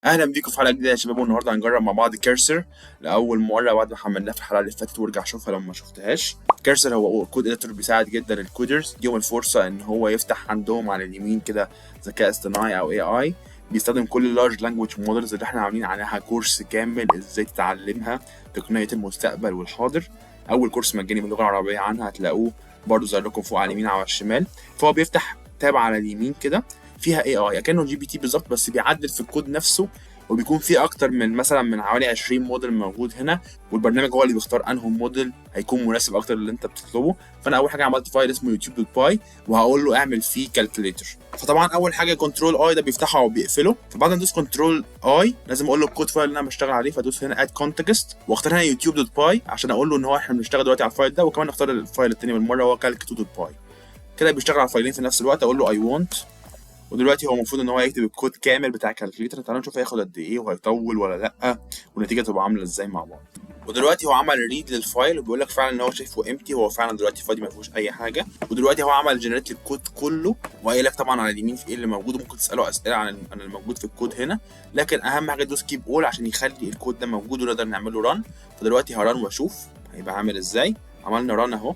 اهلا بيكم في حلقة جديدة يا شباب، والنهارده هنجرب مع بعض Cursor لاول مرة بعد ما حملناه في الحلقة اللي فاتت، وارجع شوفها لو ما شفتهاش. Cursor هو code editor بيساعد جدا ال coders، يديهم الفرصة ان هو يفتح عندهم على اليمين كده ذكاء اصطناعي او AI، بيستخدم كل ال large language models اللي احنا عاملين عليها كورس كامل ازاي تتعلمها، تقنية المستقبل والحاضر. اول كورس مجاني باللغة العربية عنها هتلاقوه برضه ظاهر لكم فوق على اليمين او على الشمال. فهو بيفتح tab على اليمين كده فيها AI كانه GPT بالظبط، بس بيعدل في الكود نفسه، وبيكون في اكتر من مثلا من حوالي 20 موديل موجود هنا، والبرنامج هو اللي بيختار انه موديل هيكون مناسب اكتر للي انت بتطلبه. فانا اول حاجة عملت file اسمه youtube.py وهقول له اعمل فيه calculator. فطبعا اول حاجة control I ده بيفتحه او بيقفله، فبعد ما ادوس control I لازم اقول له ال code file اللي انا بشتغل عليه، فادوس هنا add context واختار هنا youtube.py عشان اقول له ان هو احنا بنشتغل دلوقتي على ال file ده، وكمان اختار ال file الثاني بالمرة هو calc2.py. كده بيشتغل على الفايلين في نفس الوقت. اقول له I want، ودلوقتي هو المفروض ان هو يكتب الكود كامل بتاع ال calculator. تعالوا نشوف هياخد قد ايه وهيطول ولا لا، والنتيجة تبقى عامله ازاي مع بعض. ودلوقتي هو عمل read لل file وبيقول لك فعلا ان هو شايفه empty، هو فعلا دلوقتي فاضي ما فيهوش اي حاجه. ودلوقتي هو عمل generate للكود كله وقايل لك طبعا على اليمين في ايه اللي موجود، وممكن تساله اسئلة عن الموجود في الكود هنا، لكن اهم حاجة تدوس keep all عشان يخلي الكود ده موجود ونقدر نعمل له run. فدلوقتي ه run واشوف هيبقى عامل ازاي. عملنا run اهو،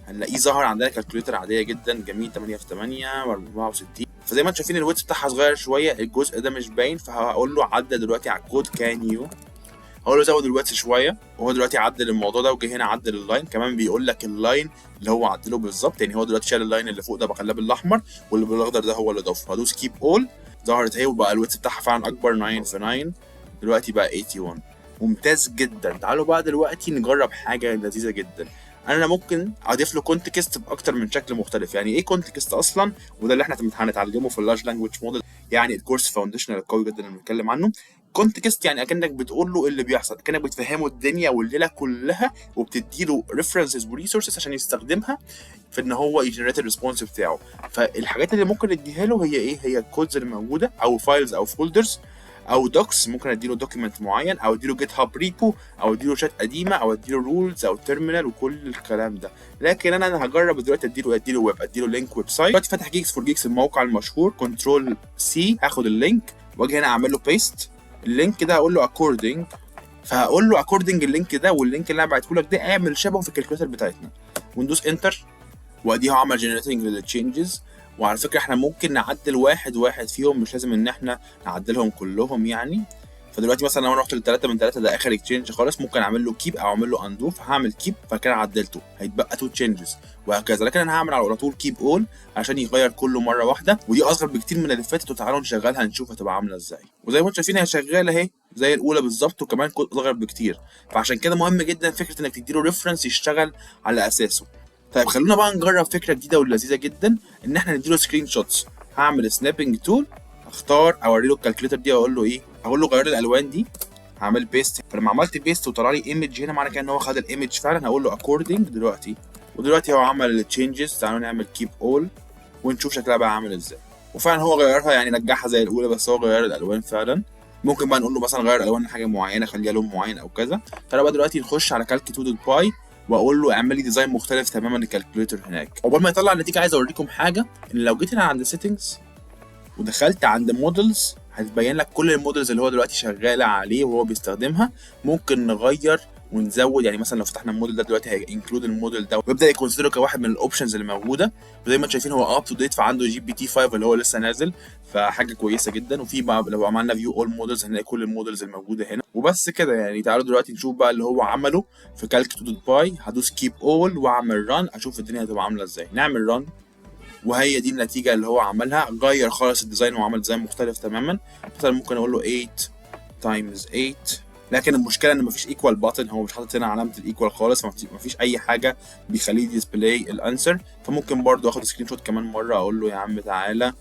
هنلاقيه ظهر عندنا calculator عادية جدا جميل، 8 في 8 64. فزي ما انتم شايفين ال width بتاعها صغير شويه، الجزء ده مش باين، فهقول له عدل دلوقتي على الكود can you، هقول له زود ال width شويه، وهو دلوقتي عدل الموضوع ده وجه هنا عدل ال line كمان. بيقول لك ال line اللي هو عدله بالظبط، يعني هو دلوقتي شال ال line اللي فوق ده بخلاه بالاحمر، واللي بالاخضر ده هو اللي ضافه. هدوس keep all، ظهرت اهي، وبقى ال width بتاعها فعلا اكبر، 9 في 9 دلوقتي بقى 81. ممتاز جدا. تعالوا بقى دلوقتي نجرب حاجة لذيذة جدا. انا ممكن اضيف له context باكتر من شكل مختلف. يعني ايه context اصلا؟ وده اللي احنا هنتعلمه في ال large language model، يعني الكورس foundational القوي جدا اللي بنتكلم عنه. context يعني اكنك بتقول له اللي بيحصل، اكنك بتفهمه الدنيا والليلة كلها، وبتدي له references و resources عشان يستخدمها في ان هو ي generate ال response بتاعه. فالحاجات اللي ممكن نديها له هي ايه؟ هي ال codes اللي موجودة او files او folders او docs، ممكن اديله document معين او اديله GitHub repo او اديله شات قديمة او اديله rules او terminal وكل الكلام ده. لكن انا هجرب دلوقتي اديله ويب، اديله link website. دلوقتي فاتح Geeks for Geeks الموقع المشهور، control C، هاخد ال link واجي هنا اعمل له paste. ال link ده هقول له according، فهقول له according ال link ده وال link اللي انا بعته لك ده اعمل شبهه في ال calculator بتاعتنا، وندوس enter، واديه عمل generating لل changes. وعلى فكرة احنا ممكن نعدل واحد واحد فيهم، مش لازم ان احنا نعدلهم كلهم يعني. فدلوقتي مثلا لو انا رحت لثلاثة من ثلاثة، ده اخر change خالص، ممكن اعمل له keep او اعمل له undo. فهعمل keep، فكده عدلته، هيتبقى two changes وهكذا. لكن انا هعمل على طول keep all عشان يغير كله مرة واحده، ودي اصغر بكتير من اللي فاتت. وتعالوا نشغلها نشوف هتبقى عامله ازاي. وزي ما انتم شايفين هي شغالة اهي زي الاولى بالظبط، وكمان كود اصغر بكتير. فعشان كده مهم جدا فكرة انك تديله reference يشتغل على اساسه. طيب خلونا بقى نجرب فكرة جديدة ولذيذه جدا، ان احنا نديله screenshots. هعمل snipping tool، اختار اوري له ال calculator دي، اقول له ايه؟ اقول له غير لي الالوان دي. هعمل paste، فلما عملت paste وطلع لي image هنا، معنى كده ان هو خد ال image فعلا. هقول له according دلوقتي، ودلوقتي هو عمل ال changes. تعالوا نعمل keep all ونشوف شكلها بقى عامل ازاي. وفعلا هو غيرها، يعني رجعها زي الاولى بس هو غير الالوان فعلا. ممكن بقى نقول له مثلا غير الوان حاجة معينه، خليها لون معين او كذا. تعالوا بقى دلوقتي نخش على calc2.py واقول له اعمل لي design مختلف تماما لل calculator هناك. عقبال ما يطلع النتيجة عايز اوريكم حاجه، ان لو جيت هنا عند settings ودخلت عند models هتبين لك كل ال models اللي هو دلوقتي شغالة عليه وهو بيستخدمها. ممكن نغير ونزود، يعني مثلا لو فتحنا الموديل ده دلوقتي هي include ال model ده ويبدا ي consider ه كواحد من ال options اللي موجوده. وزي ما انتم شايفين هو up to date، فعنده GPT 5 اللي هو لسه نازل، فحاجه كويسة جدا. وفي بقى لو عملنا view all models هنلاقي كل ال models الموجودة هنا. وبس كده يعني. تعالوا دلوقتي نشوف بقى اللي هو عمله في calc2.py. هدوس keep all واعمل run، اشوف الدنيا هتبقى عامله ازاي. نعمل run، وهي دي النتيجة اللي هو عملها. غير خالص ال design وعمل design مختلف تماما. مثلا ممكن اقول له 8 times 8، لكن المشكلة ان مفيش equal button، هو مش حاطط هنا علامة ال equal خالص، مفيش اي حاجة بيخليه display ال answer. فممكن برضو اخد screenshot كمان مره، اقول له يا عم تعالى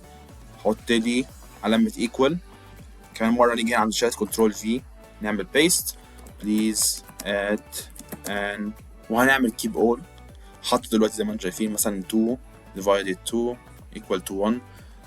حط لي علامة equal كمان مره. نيجي هنا عند chat، control V، نعمل paste، please add an، وهنعمل keep all. حط دلوقتي زي ما انتم شايفين مثلا 2 divided 2 equal to 1.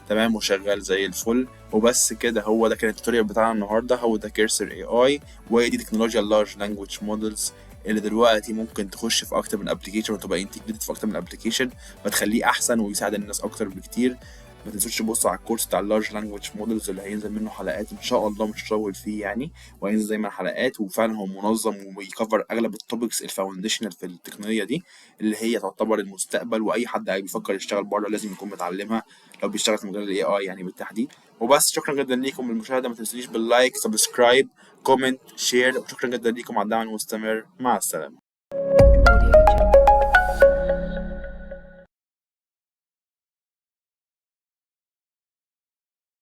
تمام، وشغال زي الفل. وبس كده، هو ده كان ال tutorial بتاعنا النهارده. هو ده Cursor AI، وهي دي تكنولوجيا ال large language models اللي دلوقتي ممكن تخش في اكتر من application وتبقى integrated في اكتر من application، فتخليه احسن ويساعد الناس اكتر بكتير. ما تنسوش تبصوا على الكورس بتاع ال large language models اللي هينزل منه حلقات ان شاء الله، مش هطول فيه يعني، وهينزل دايما حلقات، وفعلا هو منظم وبي cover اغلب ال topics ال foundational في التقنية دي اللي هي تعتبر المستقبل، واي حد بيفكر يشتغل بره لازم يكون متعلمها لو بيشتغل في مجال ال AI يعني بالتحديد. وبس، شكرا جدا ليكم للمشاهده، ما تنسونيش بال like، subscribe، comment، share، وشكرا جدا ليكم على الدعم المستمر. مع السلامه. Audio.